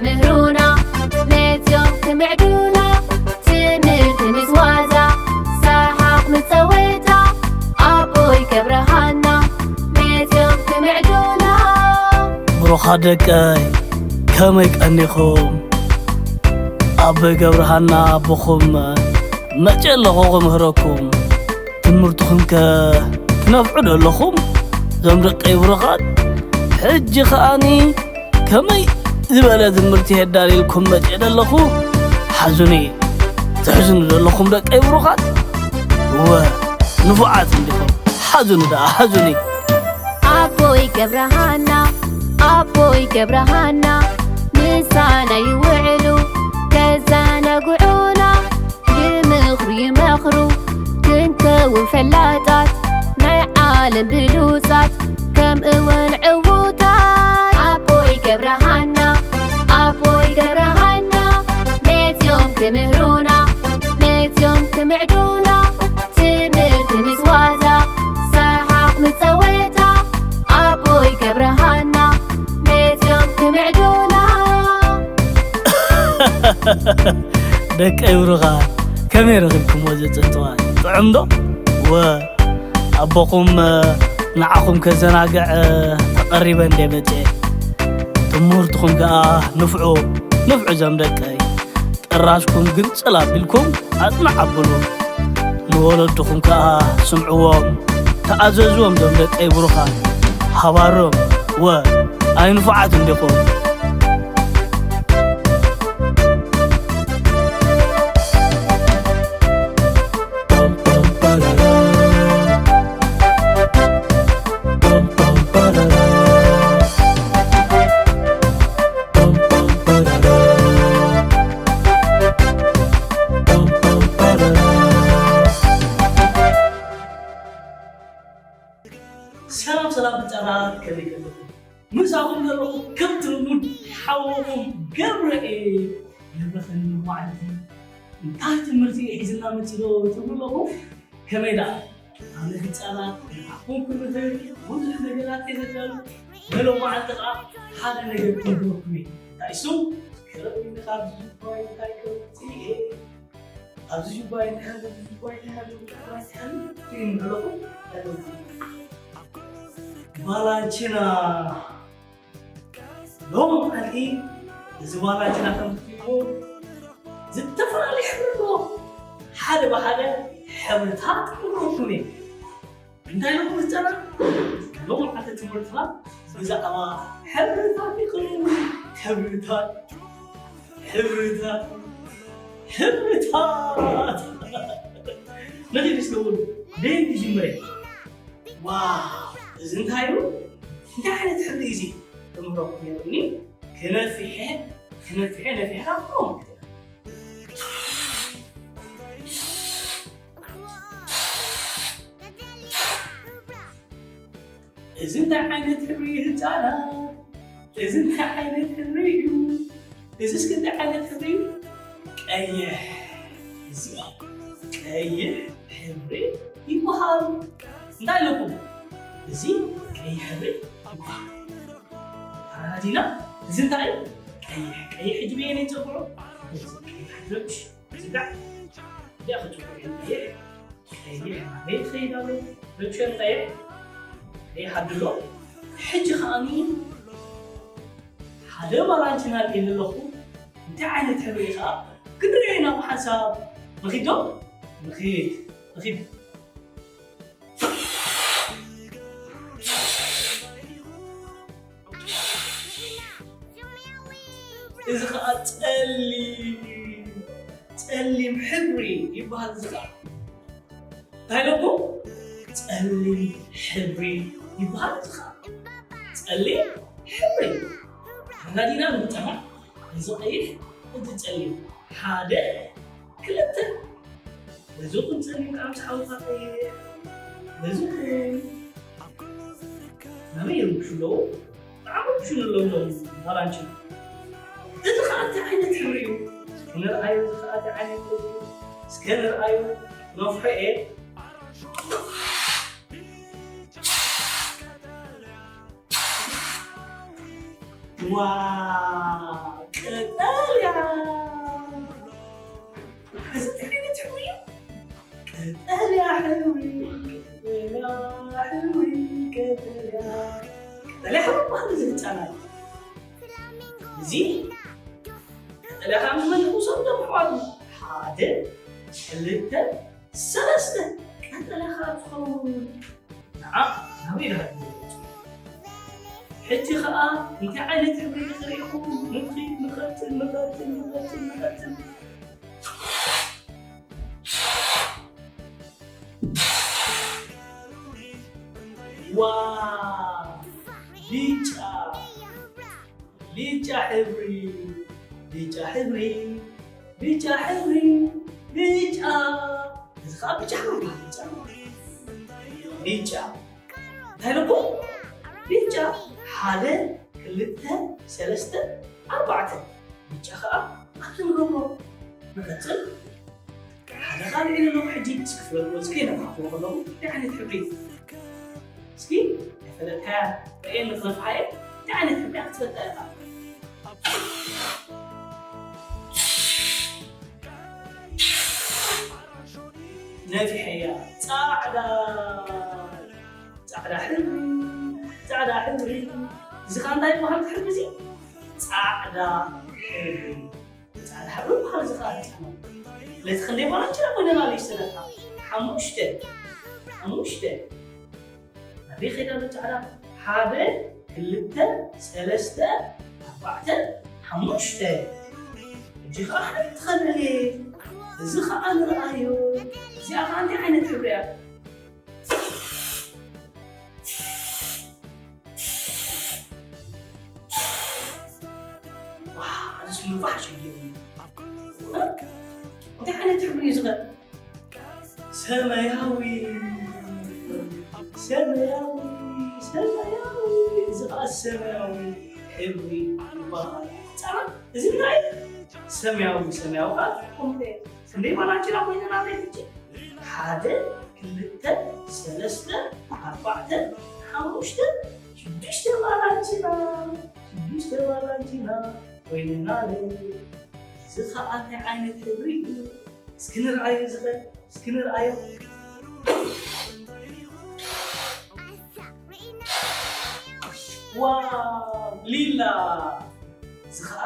ክምህሩና መፅዮም ክምዕዱና ትምህርቲ ምስ ዋዛ ሰሓቕ ምስ ፀወታ ኣቦይ ገብረሃና መፅዮም ክምዕዱና። ብሩኻት ደቀይ ከመይ ቀኒኹም? ኣቦይ ገብረሃና ኣቦኹም መፅየ ኣለኹ ክምህረኩም። ትምህርትኹም ከ ትነፍዑ ዶ ኣለኹም? እዞም ደቀይ ብሩኻት ሕጂ ከኣኒ ከመይ ዝበለ ትምህርቲ የዳልየልኩም መፅየ ዘለኹ። ሓዙኒ፣ ትሕዝኑ ዘለኹም ደቀይ ብሩኻት። እወ፣ ንፉዓት እንዲኹም። ሓዙኒ ደኣ፣ ሓዙኒ። ኣቦይ ገብረሃና፣ ኣቦይ ገብረሃና፣ ምሳና ይውዕሉ፣ ከዘናግዑና፣ ብምኽሪ ይመኽሩ፣ ክንከውን ፈላጣት፣ ናይ ዓለም ብሉጻት፣ ከምኡውን ዕዉታት። ኣቦይ ገብረሃና፣ ኣቦይ ገብረሃና፣ መጽዮም ክምህሩና፣ መጽዮም ክምዕዱና፣ ትምህርቲ ምስ ዋዛ፣ ሰሓቕ ምስ ጸወታ፣ ኣቦይ ገብረሃና፣ መጽዮም ክምዕዱና። ደቀይ ብሩኻት፣ ከመይ ረኺብኩምዎ እዚ ጽንጽዋይ? ጥዑም ዶ? ወ፣ ኣቦኹም፣ ንዓኹም ከዘናግዕ ተቐሪበ እንደ መጽየ። ትምህርትኹም ከኣ ንፍዑ፣ ንፍዑ እዞም ደቀይ። ጥራዝኩም ግንጽል ኣቢልኩም ኣጽንዕ ኣብሉ። ንወለድኹም ከኣ ስምዕዎም፣ ተኣዘዝዎም እዞም ደቀይ ብሩኻት። ሃባሮም፣ ወ፣ ኣይ ንፉዓት እንዲኹም። ሰላም ሰላም ህጻናት፣ ከመይ ቀኒኹም? ምሳኹም ዘለኹ ከምቲ ልሙድ ሓውኹም ገብረኤል። ገብረኸኒ ማለት እዩ። እንታይ ትምህርቲ እዩ ሒዝና መጺኡ ትብሉ ኣለኹም? ከመይ ደኣ? ኣነ ህጻናት ንዓኹም ክምህር ብዙሕ ነገራት እየ ዘዳሉ። ንሎማዓንቲ ከኣ ሓደ ነገር ክምህረኩም እየ። እንታይ እሱ? ክረብ ኢልካ ብዙሕ እንታይ ክረብ እየ። ኣብዚ ጁባ ይትሓዝ፣ ኣብዚ ጁባ ይትሓዝ፣ ኣብዚ ጁባ ይትሓዝ፣ ትሪእኒ ኣለኹም። ባላንቺና። ሎሚ መዓልቲ እዚ ባላንቺና ከም ትሪእዎ ዝተፈላለየ ሕብሪ ኣለዎ። ሓደ ብሓደ ሕብርታት ክብረኩም እየ። እንታይ ኢልኩም ዝጸና? ሎሚ መዓልቲ ትምህርትና ብዛዕባ ሕብርታት ይኸውን። ሕብርታት፣ ሕብርታት፣ ሕብርታት። ነኺድ እስከ በሉ፣ ደይ ክጅምር እየ። ዋው፣ እዚ እንታይ እዩ? እንታይ ዓይነት ሕብሪ እዩ እዚ? ክምህረኩም ነይሩኒ። ክነፊሐ፣ ክነፊሐ፣ ነፊሕካ ክኸውን። እዚ እንታይ ዓይነት ሕብሪ እዩ ህፃናት? እዚ እንታይ ዓይነት ሕብሪ እዩ? እዚ እስኪ እንታይ ዓይነት ሕብሪ እዩ? ቀይሕ። እዚ ቀይሕ ሕብሪ ይበሃል። እንታይ ኣለኩም? እዚ ቀይሕ ሕብሪ ይበሃል። ተረዳዲና? እዚ እንታይ እዩ? ቀይሕ፣ ቀይሕ ሕጂ በየነይ ንጸብዖ? እዚ ቀይሕ ረብሽ፣ እዚ ከዓ እንዲያ ክጽብዖ እዩ። ቀይሕ፣ ቀይሕ ናበይ ክኸይድ ኣሎ? ረብሸ ቀይሕ፣ ቀይሕ ዓዲ ኣሎ። ሕጂ ከኣኒ ሓደ ባላንቺና ርእየኒ ኣለኹ። እንታይ ዓይነት ሕብሪ እዩ ኸዓ? ክንሪኦ ኢና ብሓንሳብ። ንኺድ ዶ? ንኺድ፣ ንኺድ። እዚ ኸዓ ጸሊም፣ ጸሊም ሕብሪ ይበሃል። እዚ ኸዓ እንታይ ኢለኩም? ጸሊም ሕብሪ ይበሃል። እዚ ኸዓ ጸሊም ሕብሪ። ተረዳዲና ንምጠማዕ እዚ ቀይሕ፣ እዚ ጸሊም። ሓደ፣ ክልተ። በዚ ኹን ጸሊም ከዓ ምስ ሓውካ ቀይሕ። በዚ ኹን ናበይ ይርብሹ ኣለዉ? ብጣዕሚ ይርብሹ ኣለዉ እዞም ባላንቺ። እዚ ኸዓ እንታይ ዓይነት ሕብሪ እዩ? እስከ ንርኣዮ፣ እዚ ኸዓ እንታይ ዓይነት ሕብሪ እዩ? እስከ ንርኣዮ። ክነፍሖ እየ። ዋ፣ ቀጠልያ። እዚ እንታይ ዓይነት ሕብሪ እዩ? ቀጠልያ ሕብሪ፣ ቀጠልያ ሕብሪ፣ ቀጠልያ። ቀጠልያ ሕብሪ ባህሊ እዚ ህፃናት። እዚ ቀጠልያ ካብ ዝመልኩ ሰብቶም ኣሕዋቱ ሓደ፣ ክልተ፣ ሰለስተ ቀጠልያ ከዓ ትኸውን። ንዓ ናበይ ድሃ ትመርጹ? ሕጂ ኸኣ እንታይ ዓይነት ሕብሪ ኢኺ ርኢኹም? ንኺድ፣ ንቐጽል፣ ንቐጽል፣ ንቐጽል፣ ንቐጽል። ዋው! ቢጫ፣ ቢጫ ሕብሪ፣ ቢጫ ሕብሪ፣ ቢጫ ሕብሪ፣ ቢጫ። እዚ ኸኣ ቢጫ ሕብሪ ይበሃል። ቢጫ፣ ቢጫ። እንታይ ኢለኩም? ቢጫ። ሓደ፣ ክልተ፣ ሰለስተ፣ ኣርባዕተ። ቢጫ ኸኣ ኣብቲ ንገብሮ። ንቐጽል። ሓደ ካልእ ኢለ ኣለኹ። ሕጂ እስኪ ፍለጥዎ፣ እስኪ ነፋፍዎ ከለኹ እንታይ ዓይነት ሕብሪ እዩ? እስኪ ኣይፈለጥካያ፣ ርእየኒ ክነፍሓ እየ። እንታይ ዓይነት ሕብሪ እያ ክትፈልጣ ኢኻ? ነፊሐያ። ጻዕዳ፣ ጻዕዳ ሕብሪ፣ ጻዕዳ ሕብሪ። እዚ ኸኣ እንታይ ይበሃል እቲ ሕብሪ እዚ? ጻዕዳ ሕብሪ። ጻዕዳ ሕብሪ በሃሊ እዚ ኸኣ ርኢኻ። ስለዚ ክንደይ ባላንቺና ኮይነና ኣለሽ ሰነፍካ? ሓሙሽተ። ሓሙሽተ። ኣበይ ኸይዳ ኣሎ ጻዕዳ? ሓደ፣ ክልተ፣ ሰለስተ፣ ኣርባዕተ፣ ሓሙሽተ። ሕጂ ኸኣ ሓንቲ ትኸልዕል እየ። እዚ ኸኣ ንርኣዮ። እዚኣ ኸኣ እንታይ ዓይነት ሕብሪ እያ? ዋው፣ እዚ ምንፋሕ ሸጊሩ። እንታይ ዓይነት ሕብሪ እዩ ዝኸ? ሰማያዊ፣ ሰማያዊ፣ ሰማያዊ። እዚ ኸኣ ሰማያዊ ሕብሪ ይበሃል። ጻዕዳ፣ እዚ እንታይ? ሰማያዊ፣ ሰማያዊ ኸኣ ኮምፕሌት። ክንደይ ባላንቺና ኮይንና ናይ ሕጂ? ሓደ፣ ክልተ፣ ሰለስተ፣ ኣርባዕተ፣ ሓሙሽተ፣ ሽዱሽተ ባላንቺና። ሽዱሽተ ባላንቺና ኮይንና። እዚ ኸኣ እንታይ ዓይነት ሕብሪ እዩ? እስኪ ንርኣዮ፣ እዚ ኸ እስኪ ንርኣዮ። ዋው፣ ሊላ። እዚ ኸኣ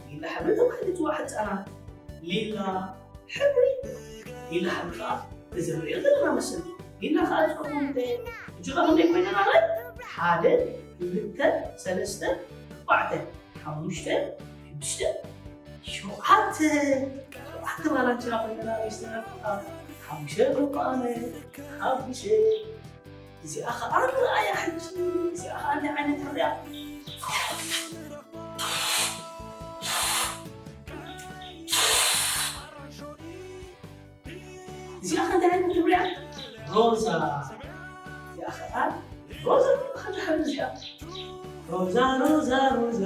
ሊላ ሕብሪ ተባሂሉ ይጽዋዕ ህጻናት። ሊላ ሕብሪ። ሊላ ሕብሪ ኸኣ እዚ ንሪኦ ዘለና መስል። ሊላ ኸኣ ዝኸውን እንተ፣ ሕጂ ኸኣ ክንደይ ኮይነና ማለት? ሓደ፣ ክልተ፣ ሰለስተ፣ ኣርባዕተ፣ ሓሙሽተ፣ ሽዱሽተ፣ ሸውዓተ። ሸውዓተ ባላንቺና ኮይነና ሬስቶራንት። ሓሙሽተ ብርቋነ፣ ሓሙሽተ። እዚኣ ኸኣ ንርኣያ ሕጂ። እዚኣ ኸኣ እንታይ ዓይነት ሕብሪ እያ? እዚኣ ኸ እንታይ ዓይነት ሕብሪ እያ? ሮዛ። እዚኣ ኸኣ ሮዛ ትበሃል ጃዕራ እዚኣ። ሮዛ፣ ሮዛ፣ ሮዛ።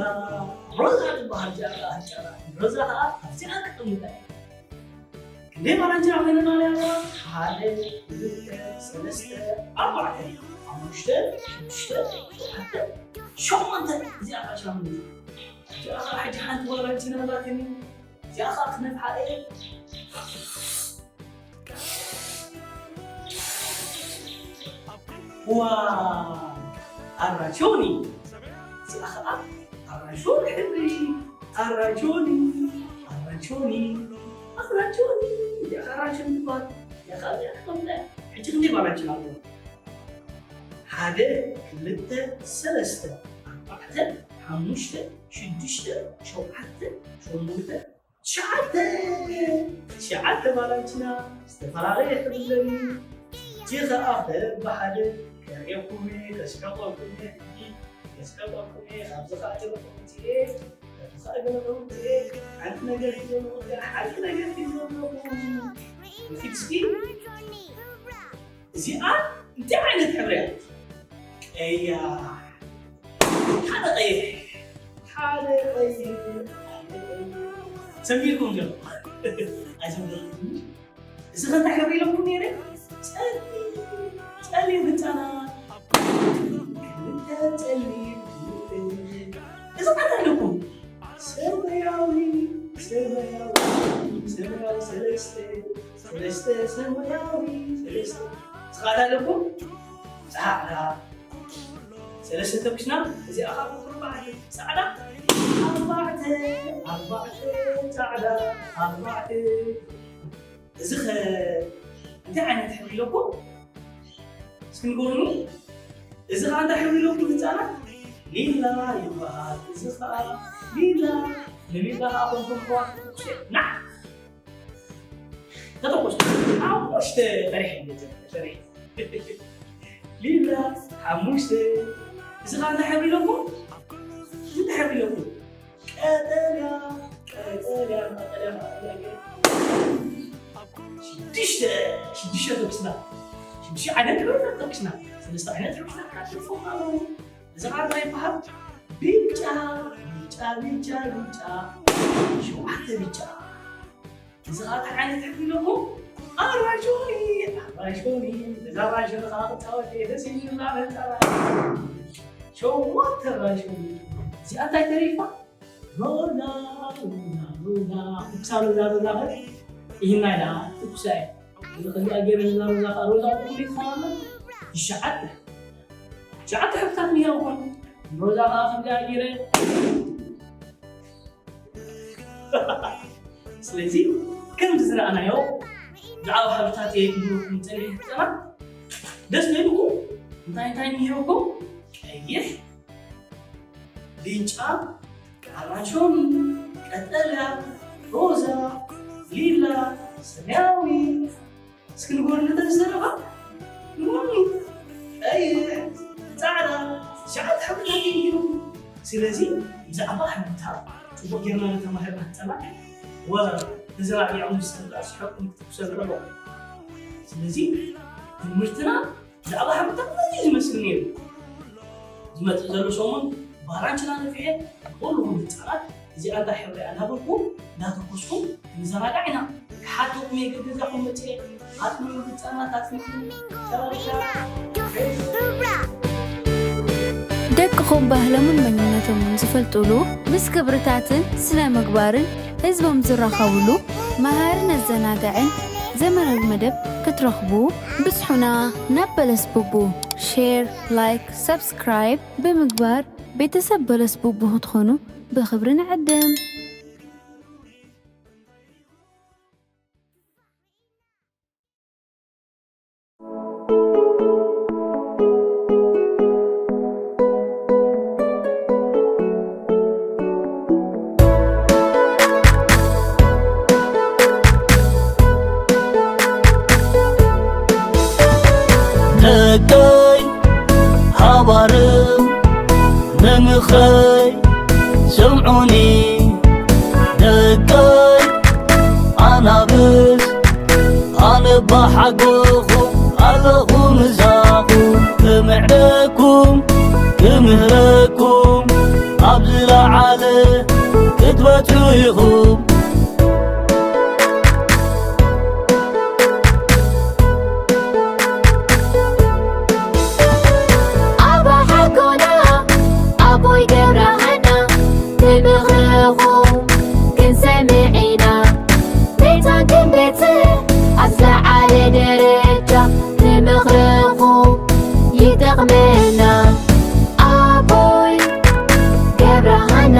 ሮዛ ትበሃል ጃዕራ፣ ጃዕራ። ሮዛ ኸኣ ኣብዚኣ ክቕምጣ እየ። ክንደይ ባላንቺና ኮይነና ኣለና? ሓደ፣ ክልተ፣ ሰለስተ፣ ኣርባዕተ፣ ሓሙሽተ፣ ሽዱሽተ፣ ሸውዓተ፣ ሸሞንተ። እዚኣ ኸኣ ሸሞንተ። እዚኣ ኸኣ ሕጂ ሓንቲ ባላንቺና ኣላትኒ። እዚኣ ኸኣ ክነፍሓ እየ። ዋው! ኣራንሾኒ። እዚኣ ኸኣ ኣራንሾኒ ሕብሪ። ኣራንሾኒ። ኣራንሾኒ። ኣራንሾኒ። እዚኣ ኸኣ ኣራንሾኒ ትበሃል። እዚኣ ኸኣ እዚኣ ትኸምታ። ሕጂ ክንደይ ባላንቺና ኣለና? ሓደ፣ ክልተ፣ ሰለስተ፣ ኣርባዕተ፣ ሓሙሽተ፣ ሽዱሽተ፣ ሸውዓተ፣ ሸሞንተ፣ ትሽዓተ። ትሽዓተ ባላንቺና ዝተፈላለየ ሕብሪ ኣለኒ። ሕጂ ኸኣ በብሓደ ከርእየኩም እየ፣ ከስሕቐኩም እየ፣ ሕጂ ከስሕቐኩም እየ። ካብዚ ኸኣ ገለ ከምቲ እየ፣ ካብዚ ኸኣ ገለ ከምቲ እየ። ሓንቲ ነገር ሒዘ ኣለኹ፣ ሓንቲ ነገር ሒዘ ኣለኹ። ንኺድ እስኪ። እዚኣ እንታይ ዓይነት ሕብሪ እያ? ቀያሕ። ሓደ ቀይሕ፣ ሓደ ቀይሕ፣ ሓደ ቀይሕ። ሰሚርኩም ዶ? ኣይሰሚርኩም። እዚ ከ እንታይ ሕብሪ ኢለኩም ነይረ? ጸሊም፣ ጸሊም ህጻናት። ክልተ ጸሊም፣ ክልተ። እዚ ቃል ኣለኩም። ሰማያዊ፣ ሰማያዊ፣ ሰማያዊ ሰለስተ፣ ሰለስተ ሰማያዊ፣ ሰለስተ። እዚ ቃል ኣለኩም። ጻዕዳ፣ ሰለስተ ተኩስና፣ እዚኣ ኸዓ ኣርባዕተ፣ ጻዕዳ፣ ኣርባዕተ፣ ኣርባዕተ፣ ጻዕዳ፣ ኣርባዕተ። እዚ ኸ እንታይ ዓይነት ሕብሪ ኢለኩም? እስኪ ንገሩኒ። እዚ ኸዓ እንታይ ሕብሪ ኢለኩም ህፃናት? ሊላ ይበሃል። እዚ ኸዓ ሊላ፣ ንሊላ ኸዓ ከምቶም ኣሕዋት ተኩሰ። ና! ተተኮስ። ሓሙሽተ ፈሪሐ፣ ፈሪሐ። ሊላ፣ ሓሙሽተ። እዚ ኸዓ እንታይ ሕብሪ ኢለኩም? እዚ እንታይ ሕብሪ ኢለኩም? ቀጠልያ፣ ቀጠልያ፣ ቀጠልያ፣ ቀጠልያ። ሽዱሽተ፣ ሽዱሽተ ተኩስና። ሽዱሽተ ዓይነት ሕብርታት ተኩስና። ሰለስተ ዓይነት ሕብርታት ተኩስና። እዚ ኸዓ እንታይ ይበሃል? ብጫ፣ ብጫ፣ ብጫ፣ ብጫ። ሸውዓተ ብጫ። እዚ ኸዓ እንታይ ዓይነት ሕብሪ ኣለዎ? ኣራንሾኒ፣ ኣራንሾኒ። እዛ ኣራንሾኒ ኸዓ ክጻወት እየ። ደስ ይብለኒ። ሸውዓተ ኣራንሾኒ። እዚኣ እንታይ ተሪፋ? ሮዛ፣ ሮዛ፣ ሮዛ፣ ሮዛ። ኩኩሳ ሮዛ፣ ሮዛ ኸ? ይህና ኢላ፣ ኩኩሳ እያ። እዚ ኸዚኣ ገይረ ሮዛ፣ ሮዛ ኸዓ፣ ሮዛ ኹሉ ይትኸዋለ። ትሽዓተ። ትሽዓተ ሕብርታት እኒሀውኹም። ሮዛ ኸዓ ከምዚኣ ገይረ። ስለዚ፣ ከምዚ ዝረኣናዮ፣ ብዛዕባ ሕብርታት እየ ክብለኩም ጸኒሐ ህጻናት። ደስ ዘይብልኩም? እንታይ እንታይ እኒሀውኹም? ቀይሕ፣ ብጫ፣ ኣራንሾኒ፣ ቀጠልያ፣ ሮዛ፣ ሊላ፣ ሰማያዊ። እስኪ ንገሩኒ፣ ነተን ዝዘረባ ንገሩኒ። ቀይሕ፣ ጻዕዳ፣ ትሽዓተ ሕብርታት እዩ ነይሩ። ስለዚ ብዛዕባ ሕብርታት ጽቡቕ ጌርና ነተማህርና ህጻናት ወ-፣ ተዘናጊዖም ምስ ተንቀሳቐሱ ክትኩሰሉ ኣለዎም። ስለዚ ትምህርትና ብዛዕባ ሕብርታት ነዚ ዝመስል ነይሩ። ዝመጽእ ዘሎ ሰሙን ባራንችና ነፊሐ ንኹልኹም ህጻናት እዚኣ እንታይ ሕብሪ እያ እናበልኩ እናተኮስኩም ክንዘናጋዕ ኢና። ክሓተኩም እየ፣ ገገዛኹም መጽየ። ኣጽንዑ ህጻናት፣ ኣጽንዑ። ቻው፣ ቻው። ደቅኹም ባህሎምን መንነቶምን ዝፈልጡሉ፣ ምስ ክብርታትን ስነ ምግባርን ህዝቦም ዝራኸቡሉ፣ መሃርን ኣዘናጋዕን ዘመናዊ መደብ ክትረኽቡ፣ ብጽሑና ናብ በለስ ቡቡ። ሼር፣ ላይክ፣ ሳብስክራይብ ብምግባር ቤተሰብ በለስ ቡቡ ክትኾኑ ብኽብሪ ንዕድም። ደቀይ ሃባርም ንምኽረይ ስምዑኒ፣ ደቀይ ኣናብስ ኣነ ባሓጎኹም ኣለኹ ምሳኹም፣ ክምዕደኩም ክምህረኩም ኣብ ዝለዓለ ክትበጽሑ ኢኹም። ኣባ ሓጎና ኣቦይ ገብረሃና፣ ንምኽርኹም ክንሰምዕ ኢና። ቤታን ክንበጽሕ ኣብ ዝለዓለ ደረጃ፣ ንምኽርኹም ይጠቕመና። ኣቦይ ገብረሃና